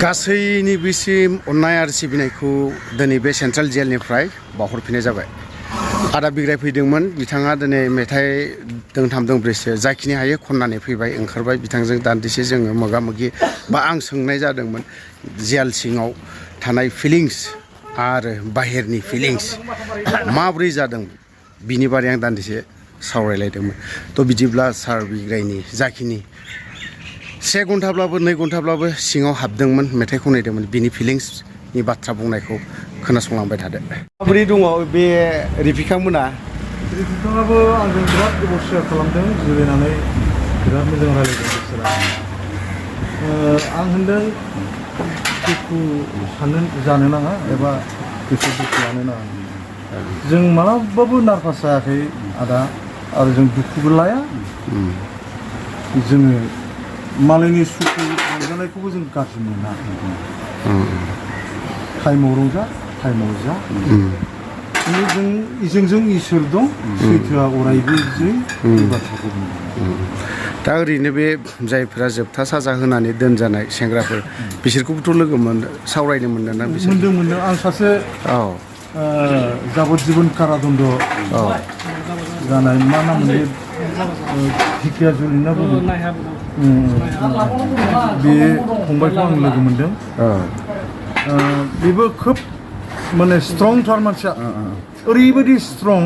गासैनिबोसिम अननाय आरो सिबिनायखौ दिनै बे सेन्ट्रेल जेलनिफ्राय बावहरफिननाय जाबाय। आदा बिग्राय फैदोंमोन, बिथाङा दिनै मेथाइ दोंथाम दोंब्रैसो जाखिनि हायो खननानै फैबाय, ओंखारबाय। बिथांजों दान्दिसे जोङो मोगा मोगि बा आं सोंनाय जादोंमोन जेल सिङाव थानाय फिलिंस आरो बाहेरनि फिलिंस माब्रै जादों बिनि बारै आं दान्दिसे सावरायलायदोंमोन। थ' बिदिब्ला सार बिग्रायनि जाखिनि 1 घन्टाब्लाबो 2 घन्टाब्लाबो सिङाव हाबदोंमोन, मेथाइ खनहैदोंमोन, बिनि फिलिंसनि बाथ्रा बुंनायखौ खोनासंलांबाय थादो। माबोरै दङ बे रिफिकामोना? रिफिकामाबो आंजों बिराद गोबाव शेयार खालामदों, जिरायनानै बिराद मोजां रायलायदों बिसोरा। आं होनदों दुखु जानो नाङा एबा गोसो दुखु लानो नाङा। जों मालाबाबो नार्भास जायाखै आदा, आरो जों दुखुबो लाया। जोङो मालायनि सुखु रंजानायखौबो जों गाज्रि मोना। टाइमाव रंजा, टाइमाव जा। जों इसोर दं, सैथोआ अरायबो जै बे बाथ्राखौ बुंदों। दा ओरैनो बे जायफोरा जोबथा साजा होनानै दोनजानाय सेंग्राफोर, बिसोरखौबोथ' लोगो सावरायनो मोनदों ना? मोनदों। आं सासे जाबज्जिबन कारादन्ड जानाय, मा नाम मोन भिकिया जुलि ना बुङो, बे फंबायखौ आं लोगो मोनदों। बेबो खोब माने स्ट्रंथार मानसिया, ओरैबायदि स्ट्रं।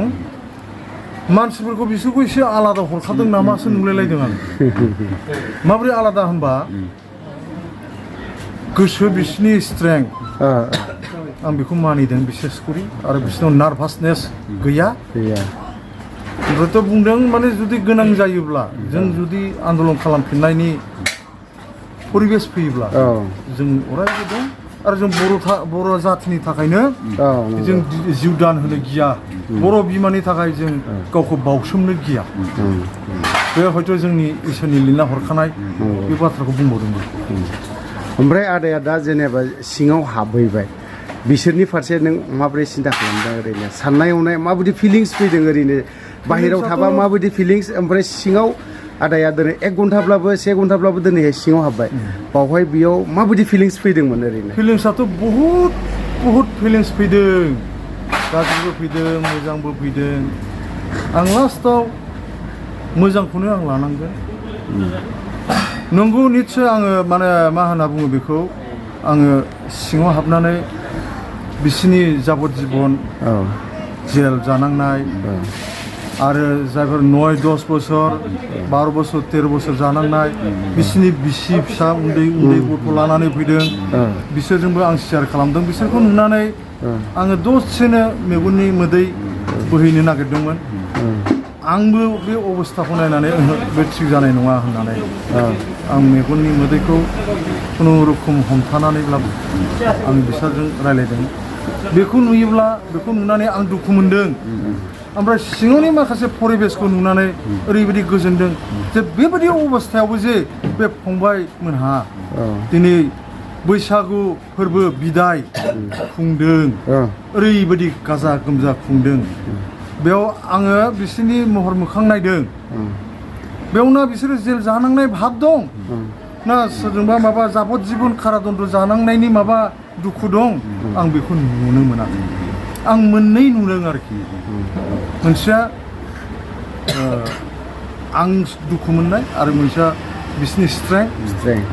मानसिफोरखौ बिसोरखौ एसे आलादा हरखादों नामासो नुलायलायदों आं। माबोरै आलादा होनबा, गोसो बिसिनि स्ट्रेंथ आं बेखौ मानिदों बिसेस करि, आरो बिसोरनाव नार्भासनेस गैया। ओमफ्रायथ' बुंदों माने जुदि गोनां जायोब्ला, जों जुदि आन्दलन खालामफिननायनि परिबेस फैयोब्ला जों अरायबो दं। आरो जों बर' जाथिनि थाखायनो जों जिउ दान होनो गिया, बर' बिमानि थाखाय जों गावखौ बावसोमनो गिया। बे हयथ' जोंनि इसोरनि लिरना हरखानाय बे बाथ्राखौ बुंबावदोंमोन। ओमफ्राय आदाया दा जेनेबा सिङाव हाबहैबाय, बिसोरनि फारसे नों माबोरै सिन्था खालामदों? ओरैनो साननाय हनाय माबायदि फिलिंस फैदों? ओरैनो बाहेरायाव थाबा माबायदि फिलिंस, ओमफ्राय सिङाव आदाया दिनै 1 घन्टाब्लाबो 1 घन्टाब्लाबो दिनैहाय सिङाव हाबबाय, बावहाय बेयाव माबायदि फिलिंस फैदोंमोन? ओरैनो फिलिंसआथ' बहुद फिलिंस फैदों, गाज्रिबो फैदों, मोजांबो फैदों। आं लास्टआव मोजांखौनो आं लानांगोन। नंगौ, निस्सय आङो माने मा होनना बुङो बेखौ, आङो सिङाव हाबनानै बिसिनि जाबज्जिबन जेल जानांनाय, आरो जायफोर 9-10 बोसोर 12 बोसोर 13 बोसोर जानांनाय, बिसिनि बिसि फिसा उन्दै गथ' लानानै फैदों, बिसोरजोंबो आं शेयार खालामदों। बिसोरखौ नुनानै आङो दसेनो मेगननि मोदै बोहैनो नागिरदोंमोन। आंबो बे अबस्थाखौ नायनानै बे थिग जानाय नङा होननानै आं मेगननि मोदैखौ खुनुरुखुम हमथानानैब्लाबो आं बिसोरजों रायलायदों। बेखौ नुनानै आं दुखु मोनदों। ओमफ्राय सिङावनि माखासे परिबेसखौ नुनानै ओरैबायदि गोजोनदों जे बेबायदि अबस्थायावबो जे बे फंबाय मोनहा दिनै बैसागु फोरबो बिदाय खुंदों, ओरैबायदि गाजा गोमजा खुंदों। बेयाव आङो बिसोरनि महर मोखां नायदों। बेयावनो बिसोरो जेल जानांनाय भाब दं ना सोरजोंबा माबा जाबज्जिबन कारादन्ड जानांनायनि माबा दुखु दं, आं बेखौ नुनो मोनाखै। आं मोननै नुदों आरोखि। मोनसेया आं दुखु मोननाय, आरो मोनसेया बिसोरनि स्ट्रेंथ,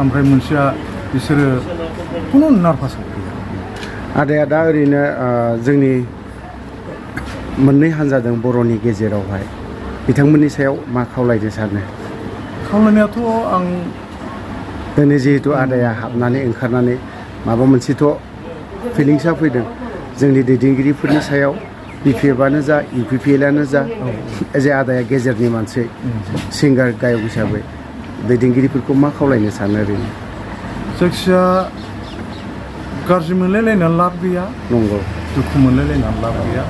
ओमफ्राय मोनसेया बिसोरो खुनु नार्भास गैया। आदाया दा ओरैनो जोंनि मोननै हान्जा दं बर'नि गेजेरावहाय, बिथांमोननि सायाव मा खावलायनो सानो? खावलायनायाथ' आं दिनै जिहेतु आदाया हाबनानै ओंखारनानै माबा मोनसेथ' फिलिंसा फैदों जोंनि दैदेनगिरिफोरनि सायाव, BPFआनो जा UPPLआनो जा, जे आदाया गेजेरनि मानसि, सिंगार गायक हिसाबै दैदेनगिरिफोरखौ मा खावलायनो सानो? ओरैनो जायखिया गाज्रि मोनलायलायनानै लाब गैया, नंगौ, दुखु मोनलायलायनानै लाब गैया।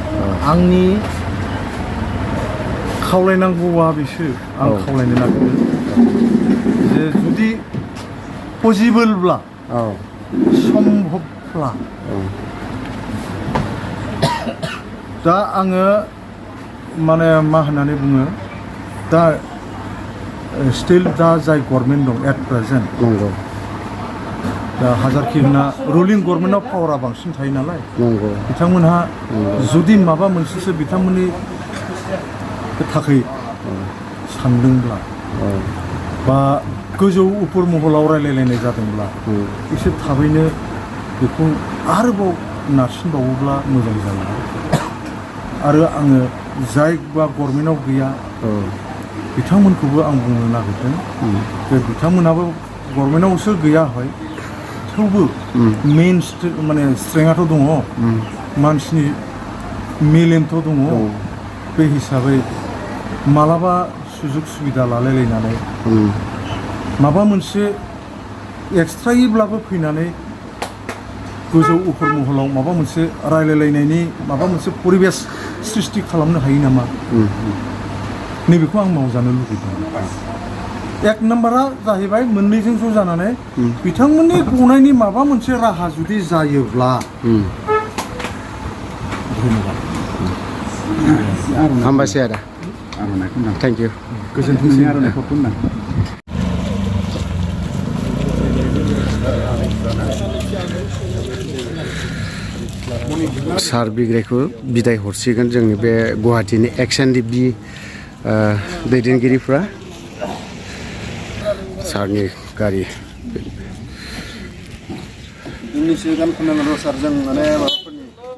आंनि खावलायनांगौआ बिसो, आं खावलायनो नागिरदों जे जुदि पसिबोलब्ला, सम्भबब्ला, दा आङो माने मा होननानै बुङो, दा स्टिल दा जाय गभर्नमेन्ट दं एट प्रेजेन्ट, दा हाजारखि होनना रुलिं गभर्नमेन्टआव पावारा बांसिन थायो नालाय नंगौ बिथांमोनहा जुदि माबा मोनसेसो बिथांमोननि थाखाय सानदोंब्ला बा गोजौ उपुर महलाव रायलायलायनाय जादोंब्ला एसे थाबैनो बेखौ आरोबाव नारसिनबावोब्ला मोजां जायो आरो आङो जाय बा गभर्नमेन्टआव गैया बिथांमोनखौबो आं बुंनो नागिरदों जे बिथांमोनाबो गभर्नमेन्टआवसो गैया हय थेवबो मेइन माने स्ट्रेंथआथ' दङ मानसिनि मेलेमथ' दङ बे हिसाबै मालाबा सुजुग सुबिदा लालायलायनानै माबा मोनसे एक्सट्रायैब्लाबो फैनानै गोजौ उफुर महलाव माबा मोनसे रायलायलायनायनि माबा मोनसे परिबेस सृष्टि खालामनो हायो नामा नैबेखौ आं मावजानो लुबैदों एक नाम्बारा जाहैबाय मोननैजों ज' जानानै बिथांमोननि गनायनि माबा मोनसे राहा जुदि जायोब्ला हामबायसै आदा थेंक इउ गोजोनथोंसै आर'नाइखौ होनना सार बिग्रायखौ बिदाय हरसिगोन जोंनि बे गुवाहाटीनि एक्स एन डि बि दैदेनगिरिफ्रा सारनि गारि जोंनिसो गान खननांगोन र' सार जों माने